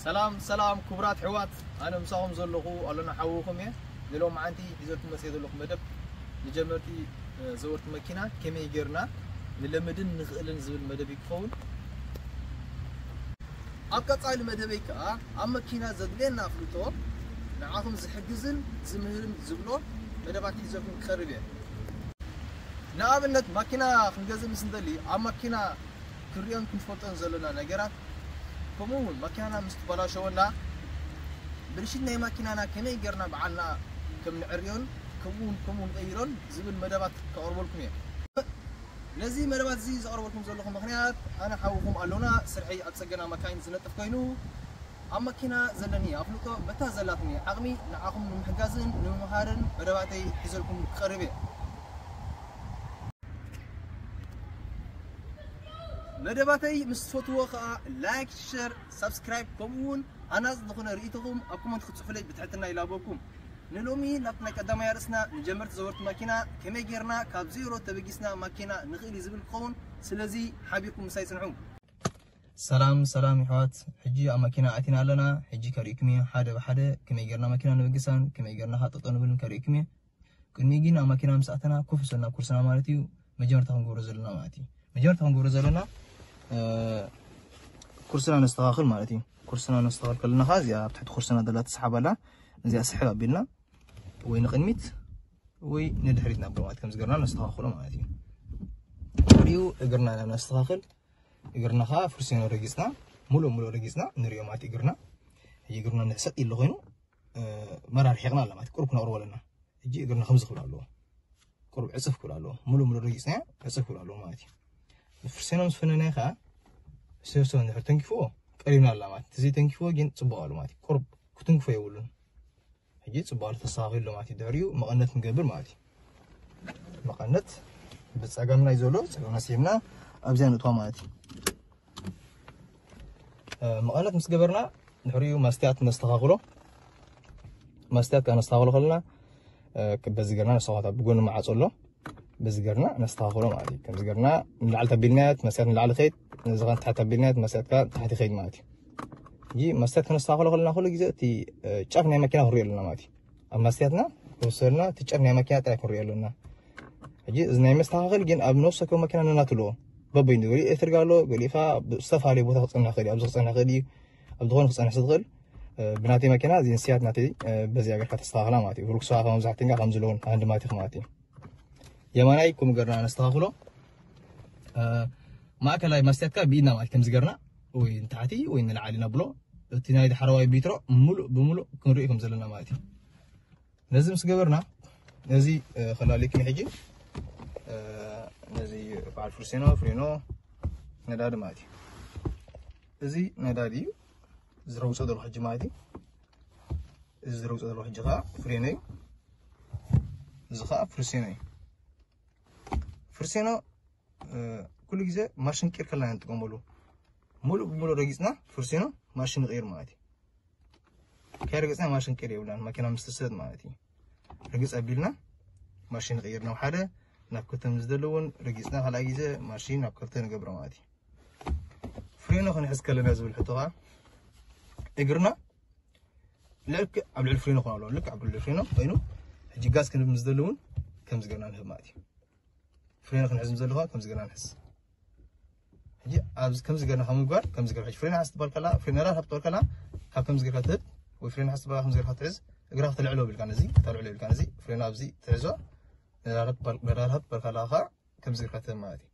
ሰላም ሰላም ክቡራት ኣሕዋት፣ ኣነ ምሳኹም ዘለኹ ኣሎና ሓውኹም እየ። ንሎማዓንቲ ሒዘልኩም መፅየ ዘለኹ መደብ ንጀመርቲ፣ እ፣ ዘወርቲ መኪና ከመይ ጌርና ንለምድን ንኽእልን ዝብል መደብ እዩ ክኸውን። ኣብ ቀፃሊ መደበይ ከዓ ኣብ መኪና ዘድልየና ኣፍልጦ ንዓኹም ዝሕግዝን ዝምህርን ዝብሎ መደባት ሒዘልኩም ክቐርብ እየ። ንኣብነት ማኪና ክንገዝእ ምስ እንደሊ ኣብ ማኪና ክንሪኦን ክንፈልጦን ዘለና ነገራት፣ ከምኡ እውን ማኪናና ምስ ትበላሸወና ብልሽት ናይ ማኪናና ከመይ ጌርና በዓልና ከም ንዕርዮን ከምኡ እውን ከምኡ ንቐይሮን ዝብል መደባት ከቕርበልኩም እየ። ነዚ መደባት እዚ ዘቕርበልኩም ዘለኹ ምኽንያት ኣነ ሓውኹም ኣሎና ስርሐይ ኣብ ጽገና መካይን ዝነጥፍ ኮይኑ ኣብ መኪና ዘለኒ ኣፍልጦ በታ ዘላትኒ ዓቕሚ ንዓኹም ንምሕጋዝን ንምምሃርን መደባተይ ሒዘልኩም ክቐርብ እየ። መደባተይ ምስ ትፈትዎ ከዓ ላይክ፣ ሸር፣ ሳብስክራይብ ከምኡ እውን ሃናፂ ዝኾነ ርእይቶኹም ኣብ ኮመንት ክትፅሑፍለይ ብትሕትና ይላበኩም። ንሎሚ ናብቲ ናይ ቀዳማይ ኣርእስና ንጀመርቲ ዘወርቲ ማኪና ከመይ ጌርና ካብ ዜሮ ተበጊስና ማኪና ንኽእል እዩ ዝብል ክኸውን። ስለዚ ሓቢርኩም ምሳይ ጽንሑ። ሰላም ሰላም ይሕዋት፣ ሕጂ ኣብ ማኪና ኣቲና ኣለና። ሕጂ ከርእይኩም እየ ሓደ ብሓደ ከመይ ጌርና ማኪና ንብግሳን ከመይ ጌርና ሃጠጠ ንብልን ከርእይኩም እየ። ቅድሚ ግን ኣብ ማኪና ምስ ኣተና ኮፍ ሰልና ኩርስና ማለት እዩ። መጀመርታ ክንገብሮ ዘለና ማለት እዩ። መጀመርታ ክንገብሮ ዘለና፣ እ፣ ኩርስና ነስተኻኽል ማለት እዩ። ኩርስና ነስተኻኽል ከለና ኸዓ እዚኣ ኣብ ትሕቲ ኩርስና ዘላ ትስሓብ ኣላ። እዚኣ ስሕብ ኣቢልና ወይ ንቕድሚት ወይ ንድሕሪት ናብ ማለት ከምዚ ገርና ነስተኻኽሎ ማለት እዩ። ድሕሪኡ እግርና ኢና ነስተኻኽል። እግርና ኸዓ ፍርሲኖ ረጊጽና፣ ሙሉእ ሙሉእ ረጊጽና ንሪኦ ማለት እግርና። ሕጂ እግርና ንሕሰጥ ኢሉ ኮይኑ፣ እ፣ መራርሒቕና ኣላ ማለት ቁሩብ ክነቕርቦ ኣለና። ሕጂ እግርና ከምዚ ክብል ኣለዎ። ቁሩብ ዕጽፍ ክብል ኣለዎ። ሙሉእ ሙሉእ ረጊጽናዮ ዕጽፍ ክብል ኣለዎ ማለት እዩ። ንፍርሴኖ ምስ ፈነናዮ ኸዓ፣ ፍርሴኖ እንድሕር ተንኪፍዎ ቀሪብና ኣላ ማለት። ተዘይተንኪፍዎ ግን ጽቡቕ ኣሎ ማለት እዩ። ቁሩብ ክትንክፎ የብሉን። ሕጂ ጽቡቕ ኣሎ ተስተኻኺሉ ኣሎ ማለት እዩ። ድሕሪኡ መቐነት ንገብር ማለት እዩ። መቐነት ብጸጋምና እዩ ዘሎ፣ ጸጋምና ስሒብና ኣብዚኣ ነእትዋ ማለት እዩ። እ፣ መቐነት ምስ ገበርና ድሕሪኡ ማስትያት ነስተኻኽሎ። ማስትያት ካብ ነስተኻኽሎ ከለና፣ እ፣ በዚ ገርና ነስተኻኽሎ፣ ብጎኒ መዓጾ ኣሎ። በዚ ገርና ነስተኻኽሎ ማለት እዩ። ከምዚ ገርና ንላዕሊ ተቢልናያ እቲ ማስትያት ንላዕሊ ኸይድ፣ ነዚ ኸዓ ንታሕቲ ተቢልናያ እቲ ማስትያት ከኣ ንታሕቲ ኸይድ ማለት እዩ። ሕጂ ማስትያት ከነስተኻኽሎ ከለና ኩሉ ግዜ እቲ፣ እ፣ ጫፍ ናይ መኪና ክንሪኦ ኣለና ማለት እዩ። ኣብ ማስትያትና ወሰልና እቲ ጫፍ ናይ መኪና ጥራይ ክንሪኦ ኣለና። ሕጂ እዚ ናይ መስተኻኸሊ ግን ኣብ ነፍሲ ወከፍ መኪና ነናቱ ኣለዎ። በበይኑ ገሊኡ ኤሌክትሪክ ኣሎ፣ ገሊኡ ኸዓ ኣብ ዝተፈላለየ ቦታ ክጸንሕ ይኽእል እዩ። ኣብዚ ክጸንሕ ይኽእል እዩ፣ ኣብ ዝኾነ ክጸንሕ ስለ ዝኽእል፣ እ፣ ብናተይ መኪና እዚ ንስያት ናተይ፣ እ፣ በዚ ኣገርካ ተስተኻኽላ ማለት እዩ። ሩክሳ መብዛሕትኡ ከኣ ከምዚ ኣለዎ፣ ሃንድ ማቲክ ማለት እዩ። የማናይ ከምኡ ገርና ነስተኻኽሎ። እ፣ ማእከላይ ማስትያትካ ብኢድና ማለት ከምዚ ገርና ወይ ንታሕቲ ወይ ንላዕሊ ነብሎ። እቲ ናይ ዳሕረዋይ ቢትሮ ሙሉእ ብሙሉእ ክንሪኦ ከም ዘለና ማለት እዩ። ነዚ ምስ ገበርና፣ ነዚ፣ እ፣ ከላልየኩም ሕጂ፣ እ፣ ነዚ በዓል ፍርሴኖ፣ ፍሬኖ፣ ነዳዲ ማለት እዩ። እዚ ነዳዲ እዩ። ዝረውጾ ዘሎ ሕጂ ማለት እዩ። እዚ ዝረውጾ ዘሎ ሕጂ ኸዓ ፍሬኖ እዩ። እዚ ኸዓ ፍርሴኖ እዩ። ፍርሴኖ፣ እ፣ ኩሉ ግዜ ማርሽን ቂር ከለና ኢና ንጥቀመሉ። ሙሉእ ብሙሉእ ረጊጽና ፍርሴኖ ማርሽን ንቕይር ማለት እዩ። ከይረገጽና ማርሽን ቅይር የብልናን፣ መኪና ምስ ትስሕት ማለት እዩ። ርግጽ ኣቢልና ማርሽን ንቕይር፣ ናብ ሓደ፣ ናብ ክልተ ምስ ዝደለውን ረጊጽና ካልኣይ ግዜ ማርሽን ናብ ክልተ ንገብሮ ማለት እዩ። ፍሬኖ ክንሕዝ ከለና ዝብል ሕቶ ኸዓ እግርና ልክዕ ኣብ ልዕሊ ፍሬኖ ክኾን ኣለዎ። ልክዕ ኣብ ልዕሊ ፍሬኖ ኮይኑ ሕጂ ጋዝ ክንህብ ምስ ዝደሊ እውን ከምዚ ገርና ንህብ ማለት እዩ። ፍሬኖ ክንሕዝ ምስ ዘለኻ ከምዚ ገርና ንሕዝ። ሕጂ ኣብዚ ከምዚ ገርና ካብ ምግባር ከምዚ ገርና ሕጂ ፍሬን ሓዝ ትበሃል ከላ፣ ፍሬን ነዳድ ሃብ ትበሃል ከላ፣ ካብ ከምዚ ገርካ ትህብ ወይ ፍሬን ሓዝ ትበሃል ከምዚ ገርካ ትሕዝ፣ እግራ ክተልዕሎ ቢልካ ነዚ፣ ክተልዕሎ ቢልካ ነዚ፣ ፍሬን ኣብዚ ትሕዞ፣ ነዳድ ሃብ ትበሃል፣ ነዳድ ሃብ ትበሃል ከላ ኸዓ ከምዚ ገርካ ትህብ ማለት እዩ።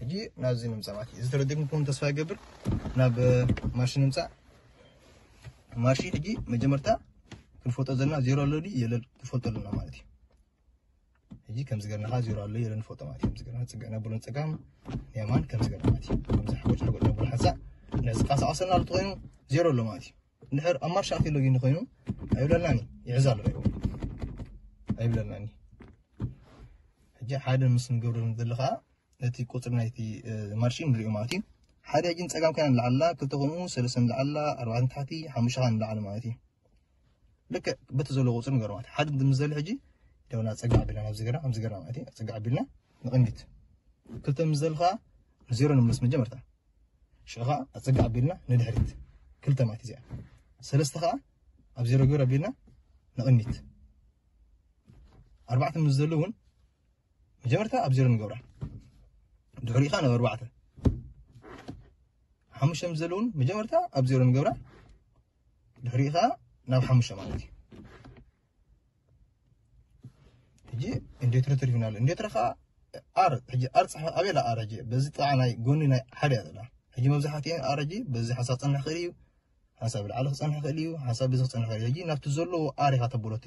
ሕጂ ናብዚ ንምጻእ ማለት እዩ። እዚ ተረዲእኩም ክኸውን ተስፋ ይገብር። ናብ፣ እ፣ ማርሽ ንምጻእ። ማርሽ ሕጂ መጀመርታ ክንፈልጦ ዘለና ዜሮ ኣሎ ድዩ የለን ክንፈልጦ ኣለና ማለት እዩ። ሕጂ ከምዚ ገርና ኸዓ ዜሮ ኣሎ የለን ንፈልጦ ማለት እዩ። ከምዚ ገርና ጽግዕ ነብሎ ንጸጋም ንየማን ከምዚ ገርና ማለት እዩ። ከምዚ ሓጎጭ ሓጎጭ ነብሎ ሓንሳእ ንዝንቀሳቐሰና ኣሎ ተኾይኑ ዜሮ ኣሎ ማለት እዩ። እንድሕር ኣብ ማርሽ ኣትዩ ኣሎ ግን ኮይኑ ኣይብለናን እዩ። ይሕዝ ኣሎ ይብለናን እዩ። ሕጂ ሓደ ምስ ንገብሮ ንደሊ ኸዓ ነቲ ቁጽሪ ናይቲ፣ እ፣ ማርሽ ንሪኦ ማለት እዩ። ሓደ ሕጂ ንጸጋም ኮይና ንላዕሊ ኣላ፣ ክልተ ከምኡ፣ ሰለስተ ንላዕሊ ኣላ፣ ኣርባዕተ ንታሕቲ፣ ሓሙሽተ ኸዓ ንላዕሊ ማለት እዩ። ልክዕ በቲ ዘሎ ቁጽሪ ንገሮ ማለት እዩ። ሓደ ምስ ዘለ ሕጂ ደውና ኣጸጋዕ ኣቢልና ናብዚ ገርና፣ ከምዚ ገርና ማለት እዩ። ኣጸጋዕ ኣቢልና ንቕድሚት። ክልተ ምስ ዘለ ኸዓ ንዜሮ ንምለስ መጀመርታ። ሽዑ ኸዓ ኣጸጋዕ ኣቢልና ንድሕሪት። ክልተ ማለት እዚኣ። ሰለስተ ከዓ ኣብ ዜሮ ግብር ኣቢልና ንቕሚት። ኣርባዕተ ምስ ዘሎ እውን መጀመርታ ኣብ ዜሮ ንገብራ፣ ድሕሪኡ ከዓ ናብ ኣርባዕተ። ሓሙሽተ ምስ ዘሎ እውን መጀመርታ ኣብ ዜሮ ንገብራ፣ ድሕሪኡ ከዓ ናብ ሓሙሽተ ማለት እዩ። ሕጂ ኢንዴትሮ ተሪፉና ኣሎ። ኢንዴትሮ ከዓ ኣር፣ ሕጂ ኣር ፅሓ ኣበይ ኣላ ኣር? ሕጂ በዚ ጥቓ ናይ ጎኒ ናይ ሓደ እያ ዘላ። ሕጂ መብዛሕትኡ ኣር ሕጂ በዚ ሓንሳብ ክፀንሕ ይኽእል እዩ፣ ሓንሳብ ብላዕሊ ክፀንሕ ይኽእል እዩ፣ ሓንሳብ በዚ ክፀንሕ ይኽእል እዩ። ሕጂ ናብቲ ዘለዎ ኣር ኢኻ ተብሎ እቲ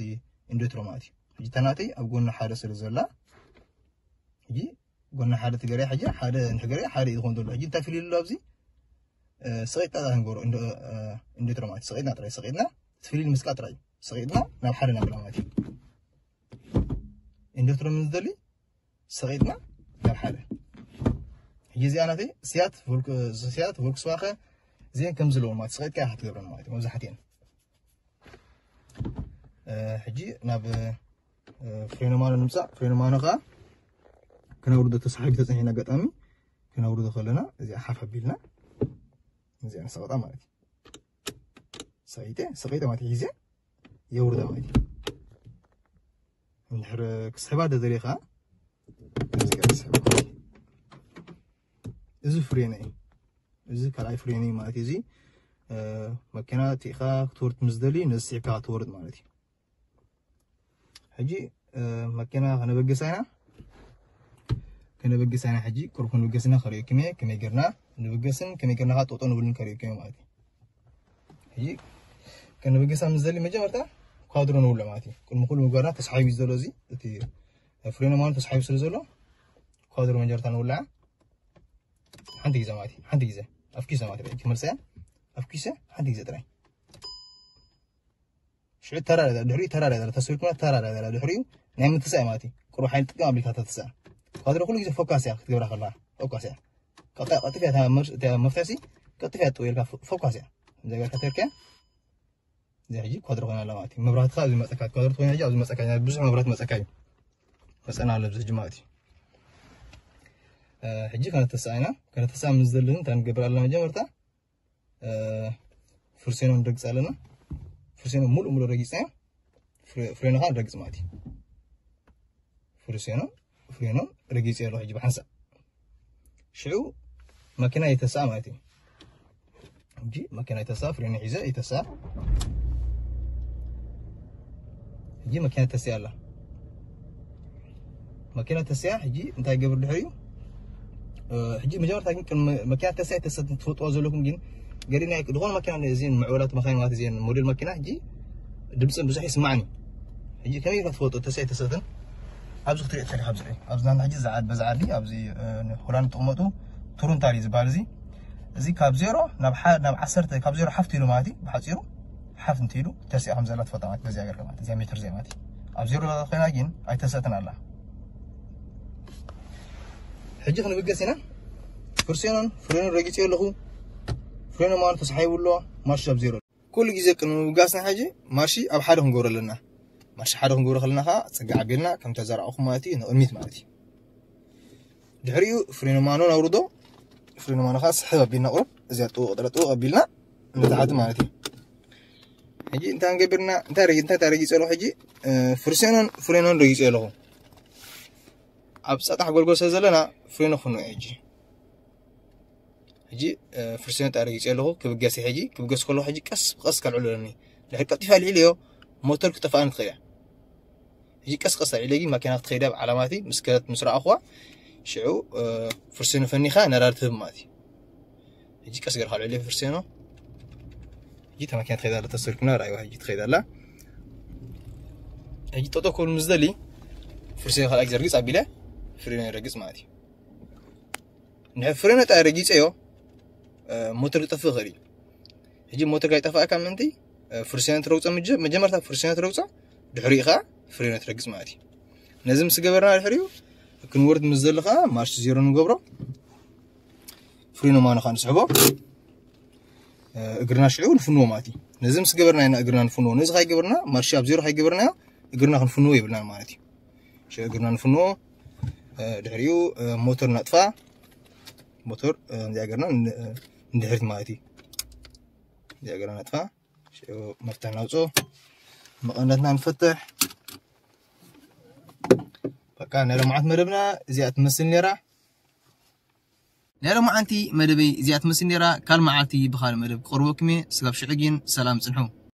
ኢንዴትሮ ማለት እዩ። ሕጂ እታ ናተይ ኣብ ጎኒ ሓደ ስለ ዘላ፣ ሕጂ ጎኒ ሓደ ትገርያ፣ ሕጂ ሓደ ንሕገርያ ሓደ እዩ ዝኾን ዘሎ። ሕጂ እንታይ ፍልይ ኣሎ ኣብዚ? እ፣ ሰቒጥና ክንገብሮ እንዶ-፣ እ፣ ኢንዴትሮ ማለት ሰቒጥና ጥራይ፣ ሰቒጥና ትፍልይ ምስቃ ጥራይ፣ ሰቒጥና ናብ ሓደ ናብላ ማለት እዩ። ኢንዴትሮ ምን ዝደሊ ሰቒጥና ናብ ሓደ። ሕጂ እዚኣ ናተይ ሲያት ቮልክ-፣ ሲያት ቮልክስዋኸ እዚአን ከም ዘለውን ማለት ሰቒጥካ ኢኻ ትገብረን ማለት እዩ መብዛሕትኤን። እ፣ ሕጂ ናብ፣ እ፣ ፍሬኖ ማኖ ንምጻእ። ፍሬኖ ማኖ ከኣ ክነውርዶ ተሳሒቡ ተጸኒሕና ኣጋጣሚ ክነውርዶ ከለና እዚኣ ሓፍ ኣቢልና እዚኣ ንሰቐጣ ማለት እዩ። ሰቒጠ፣ ሰቒጠ ማለት እዩ። ሒዘ የውርዳ ማለት እዩ። እንድሕር ክስሕባ ደደልየ ከኣ ከምዚ ገይረ ክስሕባ ማለት እዩ። እዚ ፍሬን እዩ። እዚ ካልኣይ ፍሬን እዩ ማለት እዩ። እዚ፣ እ፣ መኪና ቲኻ ክትወርድ ምስ ደሊ ነዚ ስዒብካ ክትወርድ ማለት እዩ። ሕጂ፣ እ፣ መኪና ከነበግሳ ኢና። ከነበግሳ ኢና ሕጂ፣ ቁሩብ ከንብገስ ኢና ከርእየኩም እየ፣ ከመይ ጌርና ንብገስን ከመይ ጌርና ከዓ ጠጠው ንብልን ከርእየኩም እየ ማለት እዩ። ሕጂ ከንብገሳ ምስ ዘሊ መጀመርታ ኳድሮ ንውልዕ ማለት እዩ። ቅድሚ ኩሉ ምግባርና ተሳሒቡ እዩ ዘሎ እዚ፣ እቲ ፍሬኖ ማለት ተሳሒቡ ስለ ዘሎ ኳድሮ መጀመርታ ንውልዓ። ሓንቲ ግዜ ማለት እዩ፣ ሓንቲ ግዜ ኣፍኪሰ ማለት እዩ። ሕጂ ክመልሳ እያ፣ ኣፍኪሰ ሓንቲ ግዜ ጥራይ። ሽዑ ተራዳዳ፣ ድሕሪኡ ተራዳዳ፣ ተሰዊርኩና ተራዳዳ፣ ድሕሪኡ ናይ ምትሳእ ማለት እዩ። ቁሩብ ሓይሊ ጥቀም ኣቢልካ ተትስኣ። ኳድሮ ኩሉ ግዜ ፎካስ እያ ክትገብራ ከለኻ፣ ፎካስ እያ። ቀጣ-፣ ቀልጢፍ እያ እታ መር-፣ እታ መፍትሒ ሲ፣ ቀልጢፍ እያ ትጥውየልካ፣ ፎ-፣ ፎካስ እያ። እዛ ጌርካ ተርክያ፣ እዚኣ ሕጂ ኳድሮ ኮይና ኣላ ማለት እዩ። መብራህትኻ ኣብዚ መጸካ፣ ኳድሮ ኮይና ሕጂ ኣብዚ መጸካ፣ ብዙሕ መብራህቲ መጸካ እዩ። መጸና ኣሎ ኣብዚ ሕጂ ማለት እዩ። እ፣ ሕጂ ከነተስኣ ኢና። ከነተስኣ ምስ ዘለና እንታይ ንገብር ኣለና መጀመርታ? እ፣ ፍርሴኖ ንረግጽ ኣለና። ፍርሴኖ ሙሉእ ሙሉእ ረጊጽናዮ። ፍሬ-፣ ፍሬኖ ከዓ ንረግጽ ማለት እዩ። ፍርሴኖ፣ ፍሬኖ ረጊጽ ኣለኹ ሕጂ ብሓንሳእ። ሽዑ መኪና የተስኣ ማለት እዩ። ሕጂ መኪና የተስኣ፣ ፍሬኖ ሒዘ የተስኣ። ሕጂ መኪና ተስኣ ኣላ። መኪና ተስኣ፣ ሕጂ እንታይ ገብር ድሕሪኡ? እ፣ ሕጂ መጀመርታ ግን ቅድሚ መኪና ተስኣ የተሰት ትፈልጥዎ ዘለኩም ግን ገዲና ዝኾነ መኪና እዚን ምዕበላት መካይን ማለት እዚን ሞዴል መኪና ሕጂ ድምፅን ብዙሕ ይስማዕኒ። ሕጂ ከመይ ኢልካ ትፈልጦ ተስኣ የተሰትን? ኣብዚ ክትሪኦ ትኽእል ኢኻ። ኣብዚ ኣብዚ ናና ሕጂ ዝዓድ በዚ ዓዲ ኣብዚ፣ እ፣ ሆላንድ ትቕመጡ ቱሩንታል እዩ ዝበሃል እዚ። እዚ ካብ ዜሮ ናብ ሓ-፣ ናብ ዓሰርተ፣ ካብ ዜሮ ሓፍት ኢሉ ማለት እዩ ብሓፂሩ። ሓፍ እንተ ኢሉ ተስኣ ከም ዘላ ትፈልጣ ማለት በዚኣ ገርካ ማለት እዚኣ ሜትር እዚኣ ማለት እዩ። ኣብ ዜሮ ኮይና ግን ኣይተሰትን ኣላ። ሕጂ ክንብገስ ኢና። ፍርሴኖን ፍሬኖን ረጊጸ ኣለኹ። ፍሬኖ ማለት ተሳሒቡ ኣሎ። ማርሽ ኣብ ዜሮ። ኩሉ ግዜ ቅድሚ ምብጋስና ሕጂ ማርሺ ኣብ ሓደ ክንገብሮ ኣለና። ማርሺ ሓደ ክንገብሮ ከለና ከዓ ጽግዕ ኣቢልና ከም ተዘራእኹም ማለት እዩ፣ ንቕድሚት ማለት እዩ። ድሕሪኡ ፍሬኖ ማኖ ናውርዶ። ፍሬኖ ማኖ ከዓ ስሕብ ኣቢልና ቁሩብ እዚኣ ጥውቕ ጥረ ጥውቕ ኣቢልና ንታሕቲ ማለት እዩ። ሕጂ እንታይ ንገብርና? እንታይ ረጊ-፣ እንታይ ረጊጸ ኣለኹ ሕጂ? እ፣ ፍርሴኖን ፍሬኖን ረጊጸ ኣለኹ። ኣብ ጸጣሕ ጎልጎል ስለ ዘለና ፍሬኖ ክፍኖ እየ ሕጂ። ሕጂ፣ እ፣ ፍርሴኖ ጣ ረጊጸ ኣለኹ። ክብገስ እየ ሕጂ። ክብገስ ከለኹ ሕጂ ቀስ ብቐስ ከልዕሎ ኣለኒ። ድሕሪ ቀልጢፈ ኣልዒለዮ ሞተር ክጠፍኣኒ ትኽእል እያ። ሕጂ ቀስ ቀስ ኣልዒለ ግን ማኪና ክትኸይድ እያ ብዓላማቲ ምስ ከደት ምስ ረኣኹዋ ሽዑ፣ እ፣ ፍርሴኖ ፈኒኻ ነዳዲ ትህብ ማለት እዩ። ሕጂ ቀስ ገይርካ ኣልዕለዮ ፍርሴኖ። ሕጂ እታ ማኪና ትኸይድ ኣላ ተሰሪኩና ረኣይዋ ሕጂ ትኸይድ ኣላ። ሕጂ ጠጠው ክብል ምስ ደሊ ፍርሴኖ ካልኣይ ግዜ ርግጽ ኣቢለ ፍሬኖ ይረግጽ ማለት እዩ። እንድሕር ፍሬኖ ጣ ረጊጸዮ፣ እ፣ ሞተር ክጠፍእ ይኽእል እዩ። ሕጂ ሞተር ከይጠፍኣካ ምእንቲ፣ እ፣ ፍርሴኖ ትረግጾ መጀ-፣ መጀመርታ ፍርሴኖ ትረግጾ፣ ድሕሪኡ ኸኣ ፍሬኖ ትረግጽ ማለት እዩ። ነዚ ምስ ገበርና ድሕሪኡ ክንወርድ ምስ ዘሎ ኸኣ ማርሽ ዜሮ ንገብሮ። ፍሬኖ ማኖ ኸኣ ንስሕቦ። እ፣ እግርና ሽዑ ንፍንዎ ማለት እዩ። ነዚ ምስ ገበርና ኢና እግርና ንፍንዎ። ነዚ ከይገበርና፣ ማርሽ ኣብ ዜሮ ከይገበርናዮ እግርና ክንፍንዎ የብልናን ማለት እዩ። ሽዑ እግርና ንፍንዎ፣ እ፣ ድሕሪኡ፣ እ፣ ሞተር ነጥፋ። ሞተር፣ እ፣ ከምዚኣ ገርና ን-፣ እ፣ ንድሕሪት ማለት እዩ። እዚኣ ገለ ነጥፋ ሽዑ መፍትሒ ናውፅኦ መቐነትና ንፈትሕ በቃ ናይ ሎምዓት መደብና እዚኣ ትመስል ነራ ናይ ሎምዓንቲ መደበይ እዚኣ ትመስል ነራ ካል መዓልቲ ብካል መደብ ክቕርበኩም እየ ስጋብ ሽዑ ግን ሰላም ፅንሑ